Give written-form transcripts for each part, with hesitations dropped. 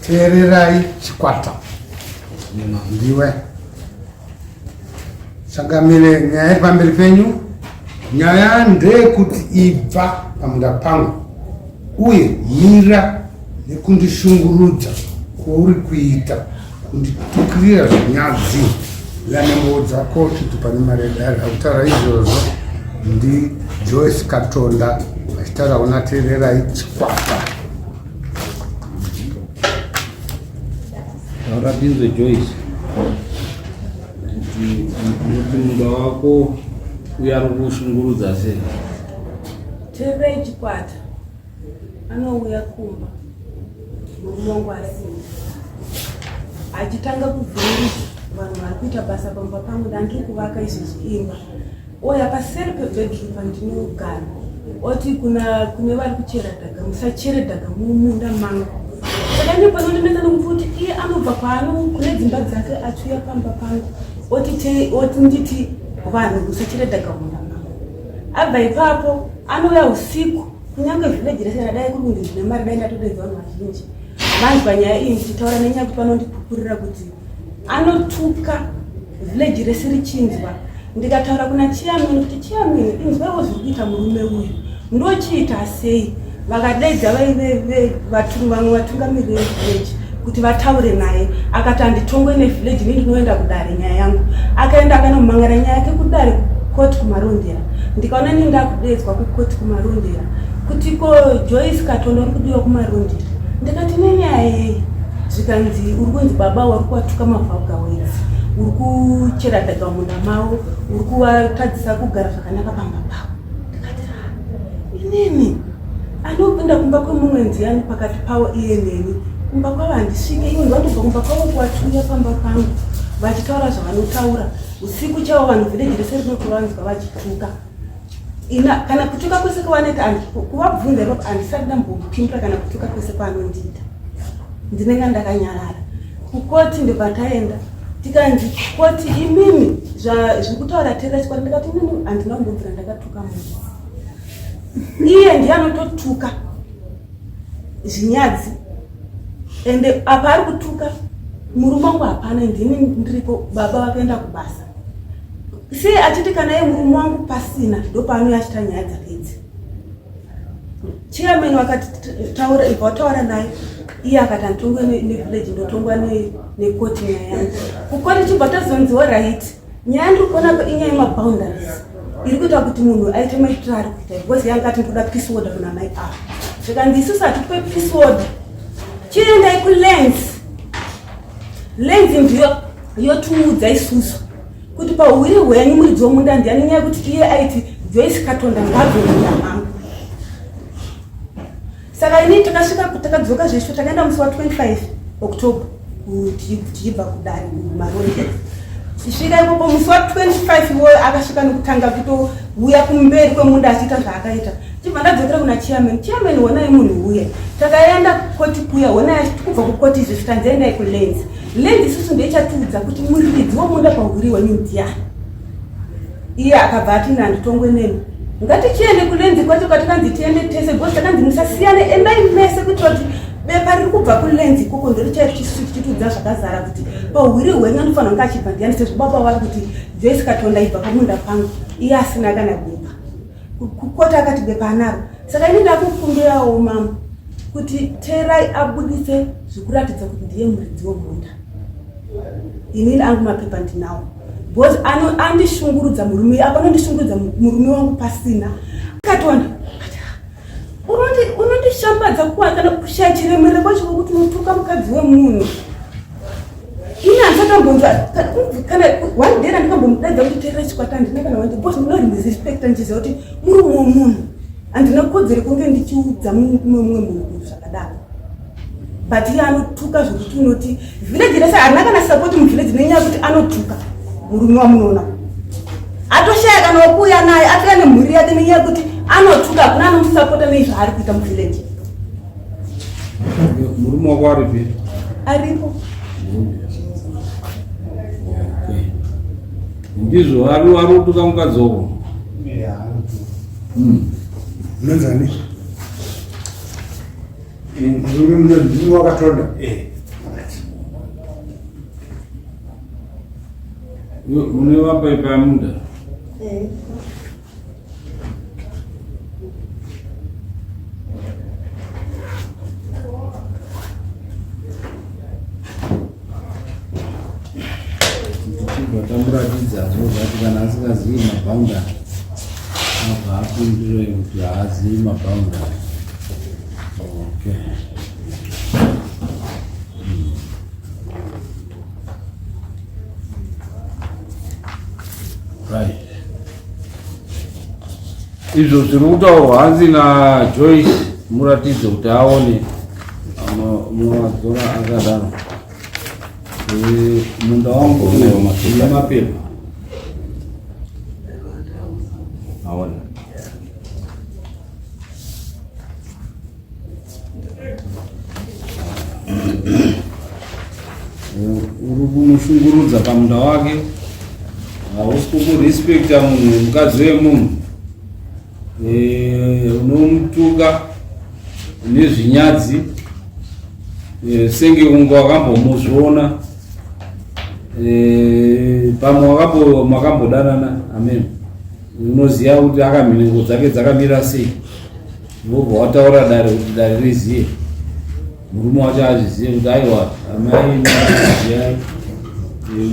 Teererai chikwata. Ndiwe. Changamire, nyaya iri pamberi penyu. Nyaya ndeyekuti ibva pamunda pangu uye mira nekundishungurudza kwauri kuita kunditukirira zvinyadzi. Yanemboudza koti kuti pane mari yedare akutaura izvozvo ndi Joyce Katonda vachitaura kuna Teererai Chikwata. Taura tinzwe Joyce kuti unoti munda wako uyo ari kushungurudza sei? Teererai Chikwata anouya kumba murume wangu asina achitanga kuvhiringidza vanhu vari kuita basa pamba pangu ndandiri kuvaka izvozvi imba Oya paseri pebedroom pandinogara oti kuna kune vari kuchera dhaga musachere dhaga mumunda mangu saka ine panondinetsa nokuti kuti iye anobva kwaano kune dzimba dzake achiuya pamba pangu oti te oti nditi vanhu musachere dhaga mumunda mangu abva ipapo anouya usiku kunyange village rese radai kuri kunzi ndine mari dai ndatodeedza vanhu vazhinji vanzwa nyaya iyi ndichitaura nenyaya kuti vanondipupurira kuti Anotuka village rese richinzwa. Ndikataura kuna chairman kuti chairman inzwaiwo zviri kuita murume uyu ndochiita sei. Vakadaidza vaive vamwe vatungamiriri vevillage kuti vataure naye akati handitongwe nevillage ini ndinoenda kudare nyaya yangu. Akaenda akanomhangara nyaya yake kudare kukoti kumarondera. Ndikaona ini ndakudeedzwa kukoti kumarondera kuti ko Joyce Katondo uri kudiwa kumarondera. Ndikati nenyaya yei? Zvikanzi uri kunzi baba uri kuwatuka mavhalga words, uri kuchera dhaga munda mavo, uri kuvatadzisa kugara zvakanaka pamba pavo. Ndikati ah, inini anopinda kumba kwemumwe ndiani pakati pavo iye neni kumba kwavo handisvike ivo ndivandobva kumba kwavo kuvachiuya pamba pangu vachitaura zvavanotaura usiku chaivo vanhu vhileji rese rinotovanzwa vachituka ina kana kutuka kwese kwavanoita kuvabvunza ipapo handisati ndambopindura kana kutuka kwese kwaanondiita ndinenge ndakanyarara kukoti ndobva taenda tikanzi koti imimi zviri kutaura tera chikwati ndikati inini handina kumbobvira ndakatuka munhu iye ndiye anototuka zvinyadzi ende apa ari kutuka murume wangu hapana ndini ndiripo baba vakaenda kubasa Sei achiti kana iye murume wangu pasina ndopaanouya achita nyaya dzake idzi. Chairman vakati taura ibva wataura naye iye akati handitongwe nevillage ndotongwa nekoti nyaya yangu. Kukoti chibva tazonziwo right nyaya ndiri kuona apa inyaya yemaboundaries iri kuita kuti munhu aite maitiro ari kuita because yanga ati ndoda peace order kuna mai ava zvikanzi isusu hatikupe peace order chiendai kulens lens ndiyo yotiudza isusu kuti pauhwiri hwenyu muridzi womunda ndiani nyaya yekuti iye aiti Joyce Katonda ngabve munda mangu saka ini takasvika takadzoka zveshu takaenda musi wa 25 October tichibva kudare kumaronde tisvika ikoko musi wa 25 iwoyo akasvika nokutanga kutouya kumberi kwemunda achiita zvaakaita chibva ndadzokera kuna chairman chairman honai munhu uye takaenda kukoti kuya honai kubva kukoti izvi zvikanzi endai kulens Land isusu ndoichatiudza kuti muridzi womunda pahuri wenyu ndiani. Iye akabva ati nanditongwe nemi. Ngatichiende kulenzi kwacho kwatakanzi tiende tese because takanzi musasiyane endai mese kuitira kuti bepa riri kubva kulenzi ikoko ndorichaisusu tichitiudza zvakazara kuti pahuri hwenyu anofanira kunge achibva ndiani sezvo baba vari kuti Joyce Katonda ibva pamunda pangu iye asina kana bepa. Kukota akati bepa anaro. Saka ini ndakukumbirawo mama kuti Terai abudise zvikuratidza kuti ndiye muridzi wemunda. Inini angu mapepa ndinawo because andishungurudza murume apa anondishungurudza murume wangu pasina. Akatoona unondishambadza kuwa kana kushaya chiremerero kwacho kwekuti unotuka mukadzi wemunhu. Ini handisatambonzwa kana one day randikambomudadza kuti terera chikwata handina kana one day because ndinorimurespecta ndichiziva kuti murume wemunhu handina kodzero kunge ndichiudza mumwe munhu kuti zvakadaro but iye anotuka zvekuti unoti village rese harina kana support muvillage nenyaya yekuti anotuka murume wamunoona atoshaya kana wekuuya naye atouya nemhuri yake nenyaya yekuti anotuka hakuna anomusapota neizvaari kuita muvillage Murume wako aripi? Aripo. Okay. Ndizvo ari ari kutuka mukadzi wako. Yeah. Unonzani? Murume munonzi wakatonda. Eh. Mune mapepa emunda? Eh. Tichibva tamuratidza zvozvati kana asingazivi maboundary abva apindure kuti haazivi maboundary. Okay. Right. Izvo zviri kutaurwa hanzi naJoyce muratidze kuti aone munoadzora akadaro. Eh, munda wangu une mapepa. Aona. Uri kumushungurudza pamunda wake, hausi kukurespecta munhu, mukadzi wemunhu, eh, unomutuka nezvinyadzi eh, senge kunge wakambomuzviona eh, pamwe makambodanana amen unoziva kuti akamhinengo dzake dzakamira sei Wobva wataura dare kuti dare riziye. Murume wacho azviziye kuti aiwa amai maziyai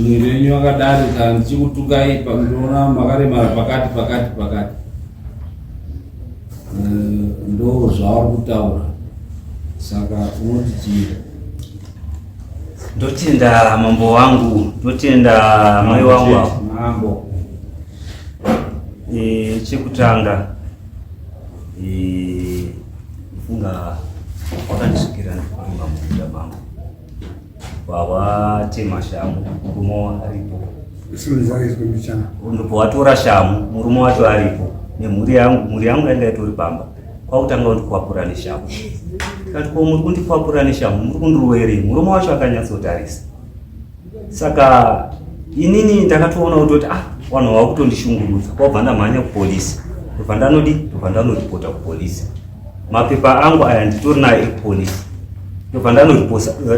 mwiri wenyu wakadarika ndichikutukai ndinoona makaremara pakati pakati pakati. Eh, ndo zvauri kutaura saka unoti chii? Ndotenda mambo wangu, ndotenda mai wangu. Mambo. E, chekutanga Mfunga wakandisvikira ndikurima mumunda mangu wavatema shamu murume aripo ndobva watora shamu murume wacho aripo nemhuri yangu mhuri yangu yanga itori pamba kwakutanga kundikwapura neshamu tikati ko muri kundikwapura neshamu muri kundirowerei murume wacho akanyatsotarisa saka inini ndakatoona kutoti ah vanhu vakutondishungurudza kwabva ndamhanya kupolisi ndobva ndanodi ndobva ndanoripota kupolisi mapepa angu aya nditori nayo ekupolisi ndobva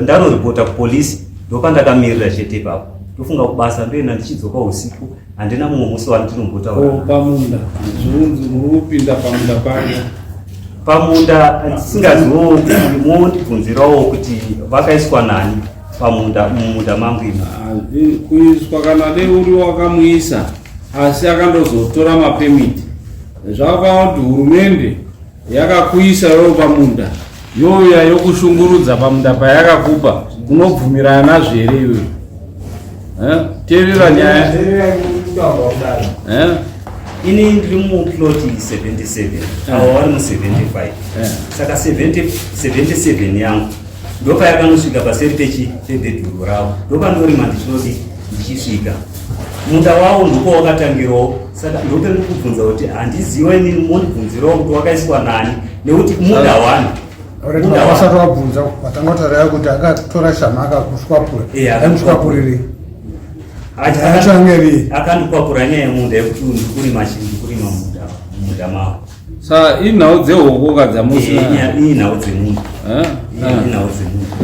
ndanoripota kupolisi ndopandakamirira chete ipapo ndofunga kubasa ndoenda ndichidzoka usiku handina mumwe musi wandinombotaura oh, pamunda zviunzi muri kupinda pamunda pake pamunda ndisingaziwo kuti mondibvunzirawo kuti vakaiswa nani pamunda mumunda mangu imo ah, kuiswa kana dei uri wakamuisa asi akandozotora mapemiti zvakafanira kuti hurumende yakakuisa yoyo pamunda youya yokushungurudza pamunda payakakupa unobvumirana nazvo here iwewe eh? teerera nyaya eh? Ini ndiri muplot 77 avo vari mu 75 saka 77 yangu ndopayakanosvika paseri pechi pebhedhuru ravo ndopandorima ndichinodi ndichisvika munda wavo ndipo wakatangirawo saka ndopendikubvunza kuti handiziva inini mondibvunzirawo kuti wakaiswa nani nekuti munda wani wasati wabvunza watanga kutaura kuti akatora shama akakuswapura amuswapurirei akandikwapura nyaya yemunda yekuti ndikurima chii ndikurima munda mavo Sa inhau dzehoko ka dzamusina. Eh, inhau dzemunda. Eh? eh. Inhau dzemunda.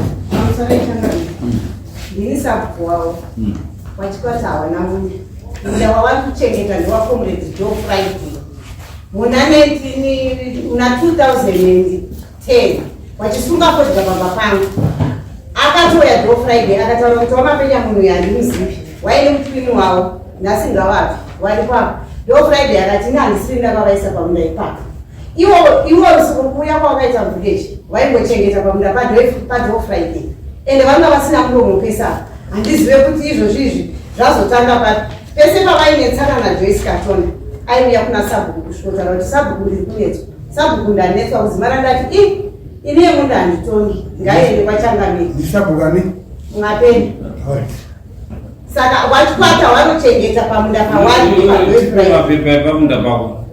Ndini sabhuku wavo. Vachikwata hawana munda. Munda wavari kuchengeta ndewaComrade Joe Friday. Muna 19 muna 2010 vachisunga fodya pamba pangu. Akatouya Joe Friday akataura kuti wamapenya munhu uyu handimuzivi. Waine mutwini wavo. Nhasi ngavapi wari pavo. Joe Friday akati ini handisiri ndakavaisa pamunda ipapo. Iwo iwo kuuya kwavakaita village vaingochengeta pamunda paJoe Friday. Ende vanga vasina muromo pese apa. Handizive kuti izvozvi izvi zvazotanga papi. Pese pavainetsana naJoyce Katona aiuya kuna sabhuku kusvikotaura kuti sabhuku ndiri kunetswa. Sabhuku ndanetswa kuzimara ndati i ini yemunda handitongi ngaiende kwachangamire. Ndisabhuku ani? Mwapeni. Saka wachikwata wanochengeta pamunda pawari mapepa epamunda pako.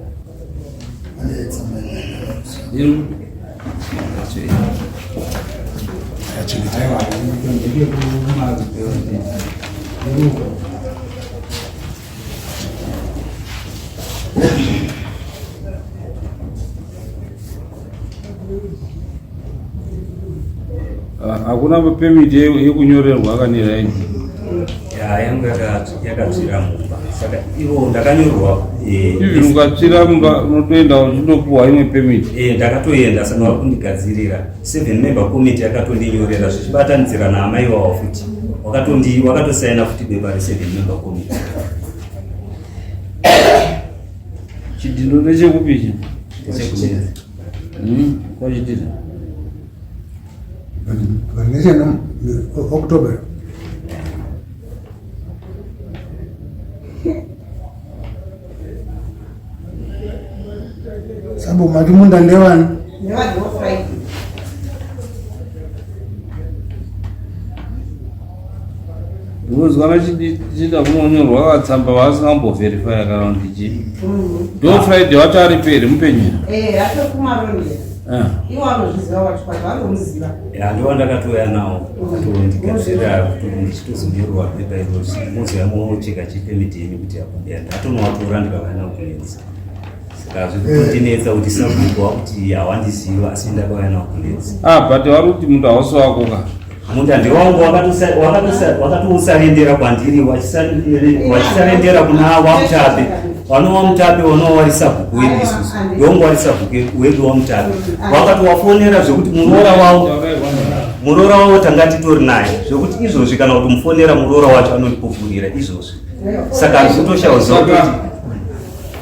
Hakuna permit yekunyorerwa kaniraini. Yangu yakatsvira mumba saka ivo ndakanyorwa eh, even ukatsvira mumba unotoenda uchindopuwa imwe permit. Eh, ndakatoenda saka vari kundigadzirira seven member committee yakatondinyorera zvichibatanidzira naamai wavo futi wakatosaina futi bepa reseven member committee. Chidhindo ndechekupi ichi? Kwachidhina. October. Sabo mati munda ndewani? Because kana chichida kunonyorwa katsamba vasingamboverifya kana kuti chii. Ndo Friday wacho aripo here mupenyu? Eh, atokumarondera. Ah. Iwo anozviziva wacho kwacho vanomuziva. Ya ndiwo ndakatouya nawo kutondigadzirira kuti ndichitozonyorwa pepa iro mozoya mocheka chipemiti yenyu kuti abude ndatonowatora ndikauya nawo kunetsa. Saka zvikutondinetsa kuti sabhuku wakuti hawandiziva asi ndakauya nawo kunetsa. Ah, but vari kuti munda hausi wako ka. Munda ndewangu wakatousarendera kwandiri wachisarendera kuna wamutape vano wamutape vanova wari sabhuku wedu isusu ndongu wari sabhuku wedu wamutape wakatowafonera zvekuti muroora wavo muroora wavo tanga titori naye zvekuti izvozvi kana kuti mufonera muroora wacho anondipupurira izvozvi saka handikutoshawa ziva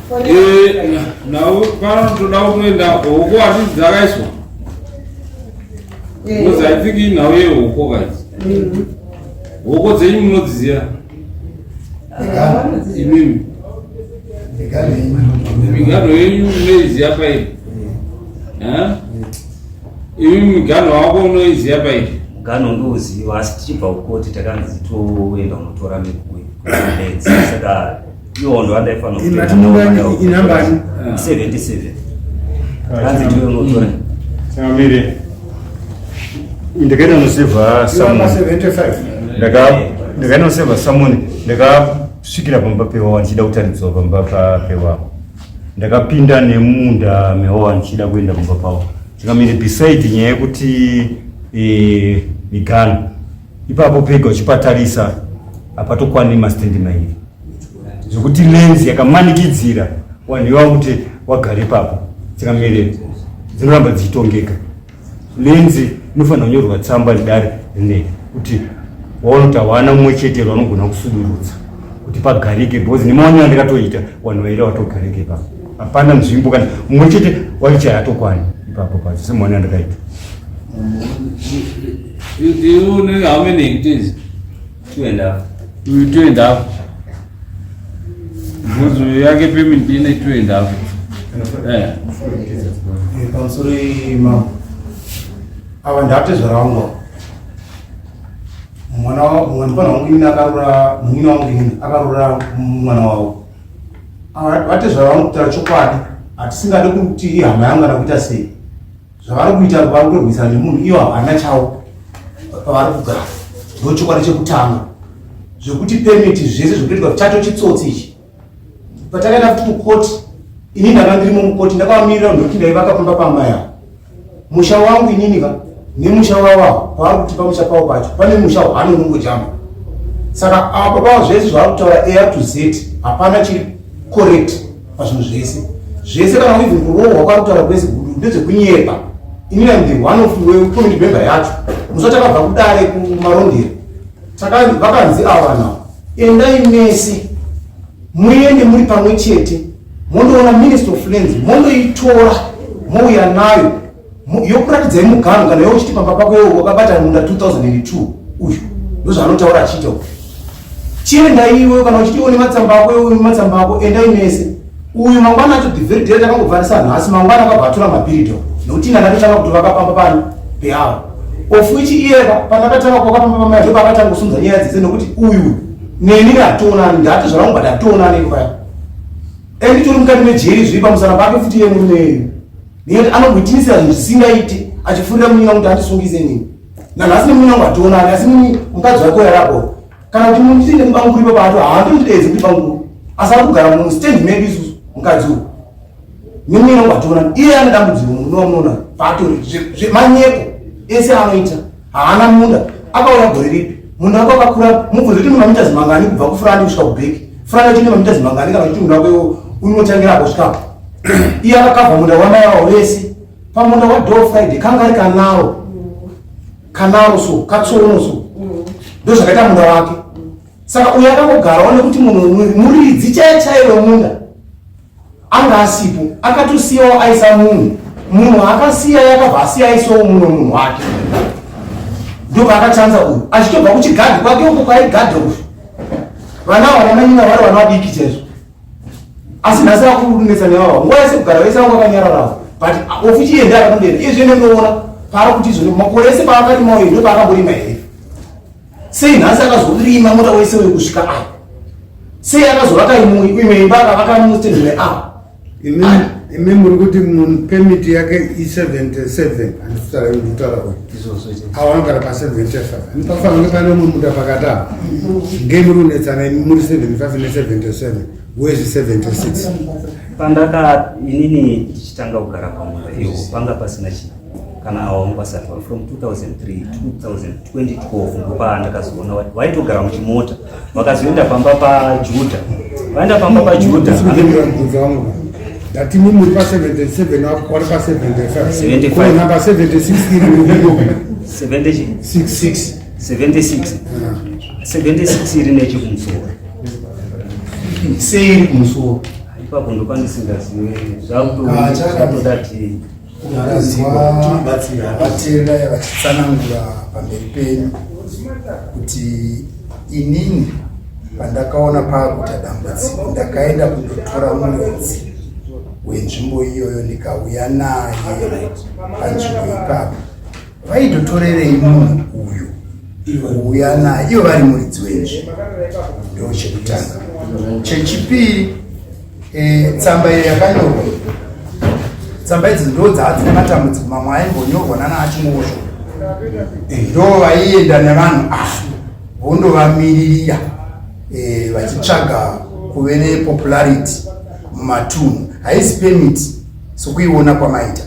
kuti eh, nhau panotoda kutoenda huku hatidzi dzakaiswa Because I think inhau yehoko guys. Hoko dzenyu munodziziva? Imimi. Migano yenyu munoiziva pairi? Imimi migano wako unoiziva pairi? Mugano ndouziva asi tichibva kukoti takanzi toenda kunotora miguwe saka iwo ndo andaifanira kutoenda inambani 77 kanzi toyonotora Samire ndakaenda nosevha samoni ndakaenda nosevha samoni ndakasvikira pamba pewawa ndichida kutaridzwa pamba pewawa ndakapinda nemunda mewawa ndichida kuenda pamba pawo tikamire beside nyaya yekuti eh, migano ipapo pega uchipatarisa hapatokwani mastendi mairi zvekuti lenzi yakamanikidzira vanhu ivavo kuti wagare ipapo dzikamirira dzinoramba dzichitongeka lenzi inofanira kunyorwa tsamba nedare rineri kuti waona kuti hawana mumwe chete vanogona kusudurutsa kuti pagarike because nemaonero andikatoita vanhu vaida vatogarike ipapo hapana nzvimbo kana mumwe chete waichaya atokwani ipapo pacho semaonero andikaita You know how many hectares? 2.5. 2.5. Mbuzi yake payment ine 2.5. Eh. Pamusoro mambo. Ava ndatezvara wangu. Mwana wangu mwana wangu ini akarora munin'ina wangu ini akarora mwana wavo. Ava vatezvara wangu kutaura chokwadi hatisingade kuti ihama yangu kana kuita sei. Zvavari kuita vari kurwisana nemunhu iyo havana chavo pavari kugara. Ndochokwadi chekutanga. Zvekuti permit zvese zvekuitwa chacho chitsotsi ichi. Patakaenda futi kukoti ini ndanga ndirimo mukoti ndakavamirira ndokuti ndaivaka pamba pamai avo. Musha wangu inini ka nemusha wavo pavari kuti pamusha pavo pacho pane musha hwaanonongojamba. Saka apa pavo zvese zvavari kutaura A to Z hapana chiri correct pazvinhu zvese zvese kana even kurohwa kwari kutaura kwese gudu ndezvekunyepa ini am the one of community member yacho musi watakabva kudare kumarondera vakanzi ava vanhu endai mese muende muri pamwe chete mondoona minister of lands mondoitora mouya nayo yokuratidzai muganhu kana iwe uchiti pamba pako iwe wakabata munda 2002 uyu ndozvaanotaura achiita uyu chiendai iwe kana uchiti iwe nematsamba ako iwe nematsamba ako endai mese uyu mangwana acho the very day takangobvarisa nhasi mangwana akabva atora mabhiridho nekuti ina ndakatanga kutovaka pamba pani peavo of which iyeka pandakatanga kuvaka pamba pamai ndopaakatanga kusunza nyaya dzese nekuti uyu neni ndationani ndati zvarangu but hationani paya enditori mukati mejeri zviri pamusana pake futi iye murume iyeyu Nekuti anogwitinisira zvinhu zvisingaiti achifurira munin'ina kuti andisungise nini. Nanhasi nemunin'ina wangu hationani asi mini mukadzi wake uyo arapo. Kana kuti munditi nemubanguri ipapo hato haandideedzi kuti banguri. Asi ari kugara mustand medu isusu mukadzi uyu. Nemunin'ina wangu hationani. Iye ane dambudziko murume wamunoona paatori manyepo ese anoita haana munda akauya gore ripi. Munda wako wakakura, mubvunze kuti mamitazi mangani kubva kufurani kusvika kubheki. Furani yacho ine mamitazi mangani kana kuti munda wako unotangira apo kusvika apo. Iye akakavha munda wamai avo vese. Pamunda waDow Friday kanga ari kanaro. Kanaro so, katsono so. Ndozvakaita munda wake. Saka uyo akangogarawo nekuti munhu muridzi chaiye chaiye wemunda anga asipo akatosiyawo aisa munhu munhu akasiya yakabva asiya aisawo mumwe munhu wake ndopaakachanza uyu achitobva kuchigadhi kwake uko kwaigadha uyu vana ava vana vari vana vadiki chaizvo asi nhasi vakunetsa nevava nguva yese kugara vese vanga vakanyararavo but ofuchiende akakundienda iye zvene ndoona paari kuti izvo makore ese paakarimawo ndopaakamborima here Sei nhasi akazorima mota wese uyu kusvika apa? Sei akazovaka imwe imba akavaka mustand apa? Imi muri kuti munhu permit yake i77 handikutaura ndikutaura uyu ava vanogara pa75 pafanira kunge pane umwe munda pakati apa ngei muri kunetsana imi muri 75 ne77 wezi 76 pandaka inini ndichitanga kugara pamunda iwo panga pasina chii kana awa wanga vasati vari from 2003 2012 ndopandakazoona vaitogara muchimota vakazoenda pamba pajuda vaenda pamba pajuda ndati mi muri pa 77 wari pa 75 ko number 76 iri 76 76 76 iri nechekumusoro sei iri kumusoro ipapo ndopandisingazive zvakutoda ti Kunzwa vateerera vachitsanangura pamberi penyu kuti inini pandakaona paakuita dambudziko ndakaenda kundotora muridzi wenzvimbo iyoyo ndikauya naye panzvimbo ipapo vaitotorerei munhu uyu kuuya naye ivo vari muridzi wenzvimbo ndo chekutanga chechipiri E, tsamba iyo yakanyorwa tsamba idzi ndo dzaadzine matambudziko mamwe aimbonyorwa nana achingosho e, ndo vaienda nevanhu ava vondovamiririra e, vachitsvaga kuve nepopularity mumatunhu haisi permit sokuiona kwamaita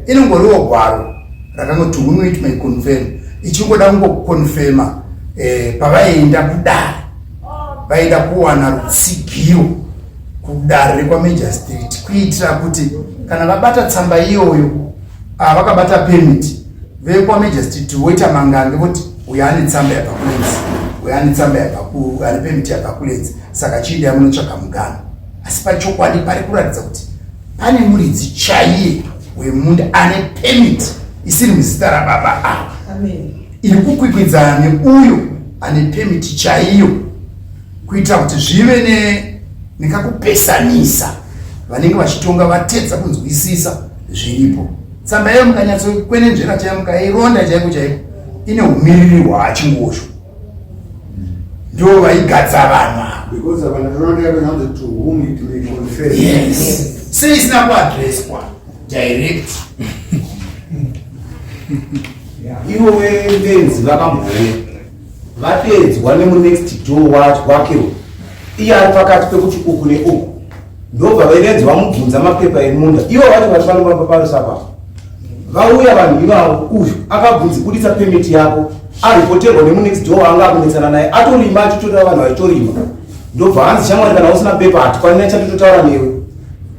inongoriwo gwaro rakangoti whom it may confirm ichingoda kungokonfema e, pavaienda kudare vaida kuwana rutsigiro kudare rekwamajor street kuitira kuti kana vabata tsamba iyoyo ah, vakabata permit vekwamajor street voita mangange voti uyo ane tsamba yabva kulenzi uyo ane tsamba yabva ane permit yabva kulenzi saka chiidai munotsvaga mugano asi pachokwadi pari kuratidza kuti pane muridzi chaiye wemunda ane permit isiri muzita rababa ava iri kukwikwidzana neuyo ane permit chaiyo kuitira kuti zvive nekakupesanisa vanenge vachitonga vatedza kunzwisisa zviripo tsamba iyo mukanyatsokwenenzvera chaiyo mukaironda chaiko chaiko ine umiriri hwaachingosho ndo vaigadza vanhu yes sei isina kuadreswa direct ivo vebenzi vakambouya vadeedzwa nemunext door wakewo iye ari pakati pekuti uku neuku ndobva vebenzi vamubvunza mapepa emunda ivo vacho vati vanomba parusapa vauya vanhu ivavo uyu akabvunzi buditsa pemiti yako aripoterwa nemunext door anga akunetsana naye atorima achitorera vanhu vachitorima ndobva hanzi shamwari kana usina pepa hatikwanina chatototaura newe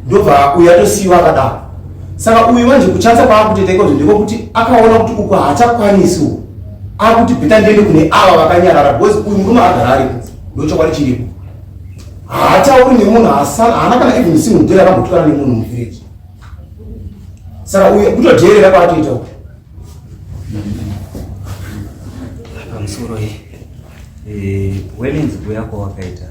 ndobva uyu atosiyiwa akadaro saka uyu manje kuchanza kwaakutoita ikozvo ndekwekuti akaona kuti uku haachakwanisi uku akuti bheta ndiende kune ava vakanyarara because uyu murume agara aripo ndochokwadi chiripo haatauri nemunhu haana kana even single day akambotukana nemunhu muvillage saka uyu kutodheerera kwaatoita uku pamusoro eh, welenzi kuya kwawakaita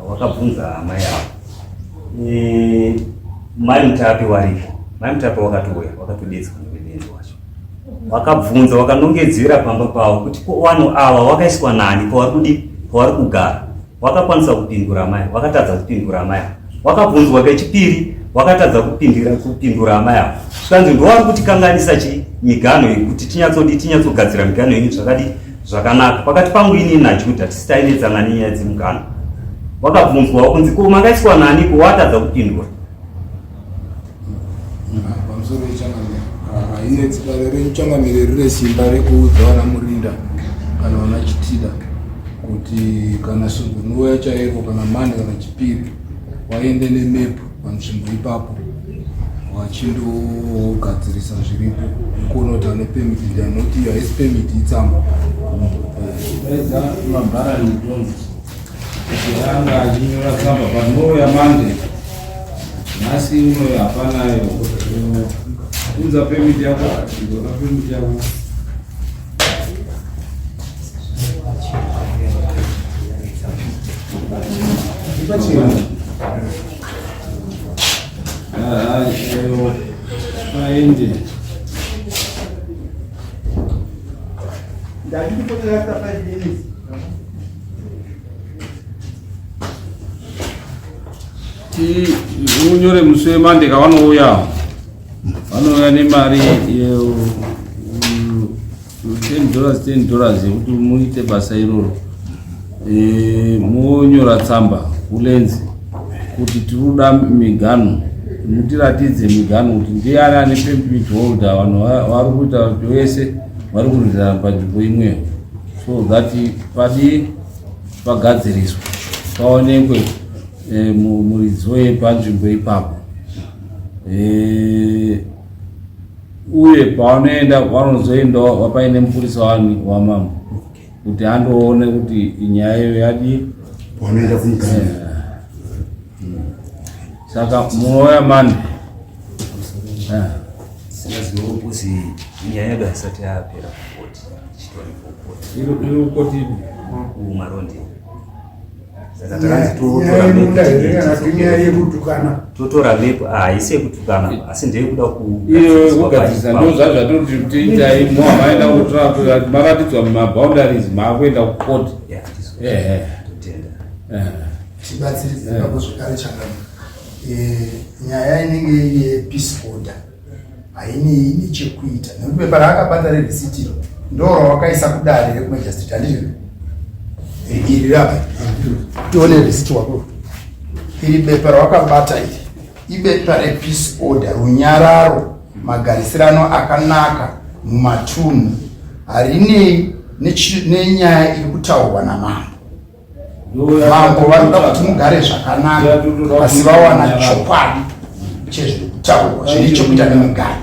wakabvunza amai avo eh, mai mutapi waripo mai mutapi wakatouya wakatodetswa nevebenzi wacho wakabvunza wakanongedzera pamba pavo kuti ko vanhu ava wakaiswa nani pavari kudi pavari kugara wakakwanisa kupindura amai wakatadza kupindura amai wakabvunzwa kechipiri wakatadza kupindira kupindura amai avo zvikanzi ndovari kutikanganisa chi miganho iyi kuti tinyatsodi tinyatsogadzira miganho yenyu zvakadi zvakanaka pakati pangu inini najudha tisi tainetsana nenyaya dzemugano wakabvunzwawo kunzi ko makaiswa nani ko watadza kupindura kana vana Chitida kuti kana svondo rinouya chaiko kana Monday kana Chipiri waende nemap panzvimbo ipapo wachindogadzirisa zviripo nekuona kuti ane permit ndiani nokuti iyo haisi permit itsamba. Edza mabharani Jones kuti anga achinyora tsamba panouya Monday nhasi unoyo hapanayo. Unza permit yako, igona permit yako. Aende. Ndandikupotera after 5 minutes. Ti unyore musi wemande kavanouya. Vanouya nemari ye 10 dollars 10 dollars yekuti muite basa iroro. Eh, monyora tsamba kulenzi kuti tiri kuda miganhu mutiratidze miganhu kuti ndiani ane permit holder vanhu vari kuita kuti vese vari kurwirana panzvimbo imweyo so that padi pagadziriswe paonekwe eh, muridzi wepanzvimbo ipapo eh, uye pavanoenda vanozoendawo paine mupurisa wani wamambo kuti andoone kuti nyaya iyo yadii. Vanoenda kumugano. Saka munouya mani Singazivo kuzi nyaya yedu haisati yapera kukoti, ichitori kukoti. Iri kukoti ipi? KuMaronde. Saka takanzi totora Nyaya yemunda map here kana kuti nyaya yekutukana? Totora map, ah, haisi yekutukana, asi ndeyekuda iyo kugadzirisa ndo zvazvatoti tiitai moa maenda kutora maratidzwa maboundaries maakuenda kukoti. Ehe. Totenda. Tibatsiridze ipapo zvekare changamire. Nyaya inenge iri yepeace order hainei nechekuita nekuti pepa raakabata rerisiti iro ndo rawakaisa kudare rekumajistrate handiti iri rapa tione risiti wako iri bepa rawakabata iri ibepa repeace order runyararo magarisirano akanaka mumatunhu harinei nenyaya iri kutaurwa namambo. Mambo vanoda kuti mugare zvakanaka asi vawana chokwadi chezviri kutaurwa zvine chekuita nemugari.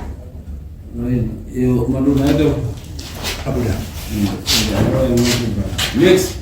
Next.